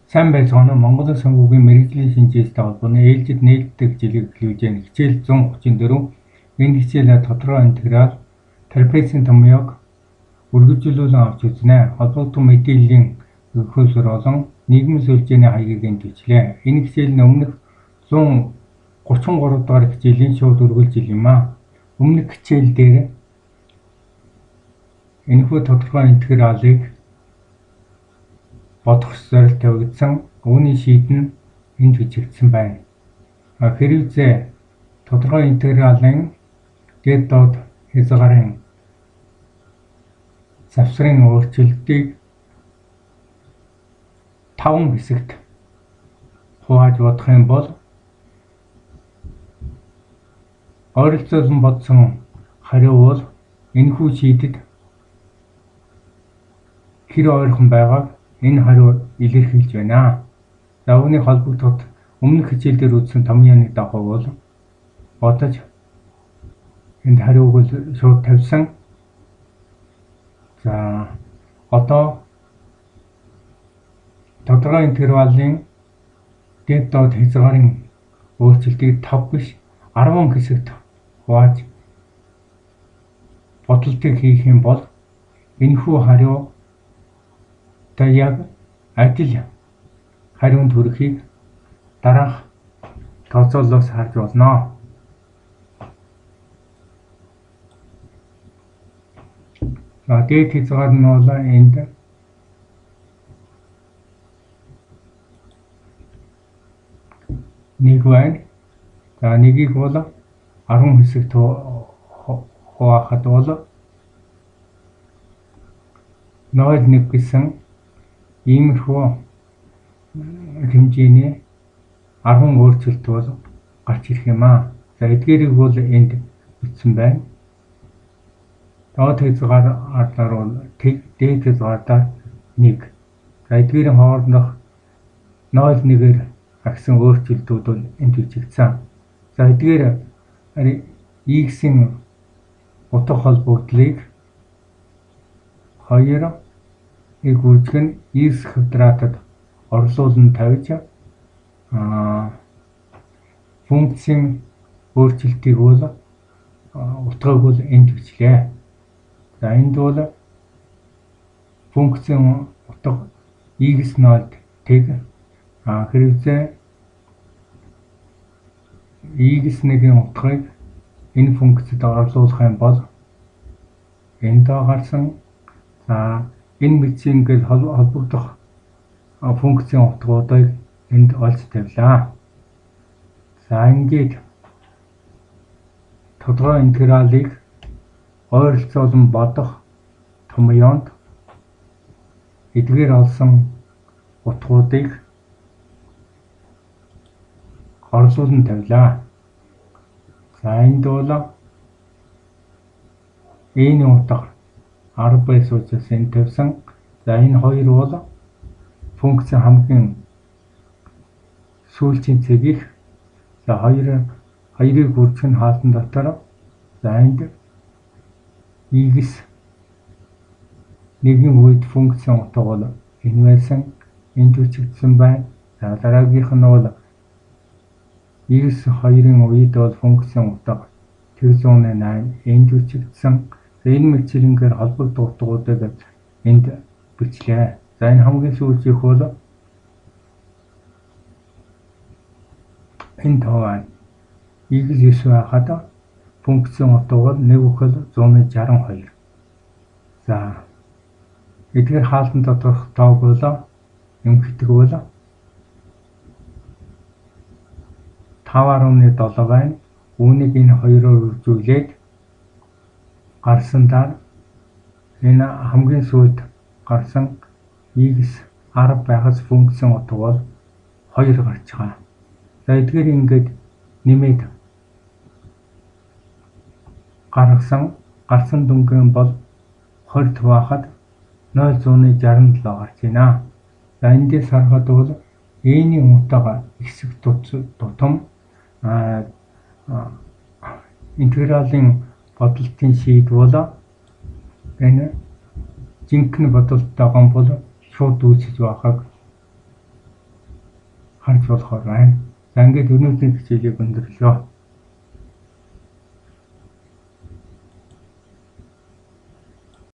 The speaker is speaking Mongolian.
Сайн байцгаана уу? Монголын санхүүгийн мэргэжлийн шинжээстэй холбооны ээлжид нээлттэй хичээлийг эхлүүлж байна. Хичээл 134. Энэ хичээлээр тодорхой интеграл трапецийн томьёог үргэлжлүүлэн авч үзнэ. Холбогдох мэдээллийн ерөнхий суурь болон нийгмийн сүлжээний хаягийг энд бичлээ. Энэ хичээл нь өмнөх 133 дугаар хичээлийн шууд үргэлжлэл юм аа. Өмнөх хичээл дээр энэхүү тодорхой интегралыг бодох зорилт тавигдсан. Үүний шийд нь энд бичигдсэн байна. Хэрвээ тодорхой интегралын дээд доод хязгаарын завсрын өөрчлөлтийг 5 хэсэгт хувааж бодох юм бол ойролцоолон бодсон хариу бол энэхүү шийдэд хэр ойрхон байгааг энэ хариу илэрхийлж байна. За үүний холбогдоход өмнөх хичээл дээр үзсэн томьёоны дагуу бол бодож энд хариуг бол шууд тавьсан. За одоо тодорхой интегралын дээд доод хязгаарын өөрчлөлтийг 5 биш 10 хэсэгт хувааж бодолтыг хийх юм бол энэхүү хариу та яг адил хариунд хүрэхийг дараах тооцооллоос харж болно. За дээд хязгаар нь бол энд нэг байна. За нэгийг бол 10 хэсэгт хуваахад бол 0.1 гэсэн иймэрхүү хэмжээний 10 өөрчлөлт бол гарч ирэх юм аа. За эдгээрийг бол энд бичсэн байна. Доод хязгаар ардаар бол тэг, дээд хязгаардаар 1. За эдгээрийн хоорондох 0.1-ээр агсан өөрчлөлтүүд бол энд бичигдсэн. За эдгээр x-ийн утга холбогдлыг 2 ийг үржих нь x квадратад орлуулан тавьж функцийн өөрчлөлтийг бол утгыг бол энд бичлээ. За энд бол функцийн утга x0 тэг, хэрвээ x1-ийн утгыг энэ функцэд орлуулах юм бол энд гарсан. За энэ мэдсийн ингээд холбогдох функцийн утгуудыг энд олж тавилаа. За ингээд тодорхой интегралыг ойролцоолон бодох томьёонд эдгээр олсон утгуудыг орлуулан тавилаа. За энд бол энэ утга 10 байсан учраас энд тавьсан. За энэ хоёр бол функцийн хамгийн сүүлчийн цэгийг за 2-ыг үржих нь хаалтан дотор за энд x нэгэн үед функцийн утга бол энэ байсан, энд бичигдсэн байна. За дараагийнх нь бол x2-ын үед бол функцийн утга 108 энд бичигдсэн. За энэ мэтчилэнгээр холбогдох утгуудыг энд бичлээ. За энэ хамгийн сүүлчийнх бол энэ тоо байна. X9 байхад функцийн утга бол 1,162. За эдгээр хаалтан доторх тоог бол эмхдэг бол 5.7 байна. Үүнийг энэ хоёроор үржүүлээд гарсан дараа энэ хамгийн сүүлд гарсан x10 байгаас функцийн утга бол 2 гарч байгаа. За эдгээр ингээд нэмээд гарсан дүнгийн бол 20 хуваахад 0.67 гарч байна. За эндээс харахад бол n-ийн утга хэсэг тутам интегралийн бодолтын шийд бол энэ жинхэнэ бодолттойгоо бол шууд үүсэж байгааг харж болохоор байна. За, ингээд өнөөдрийн хичээлийг өндөрлөө.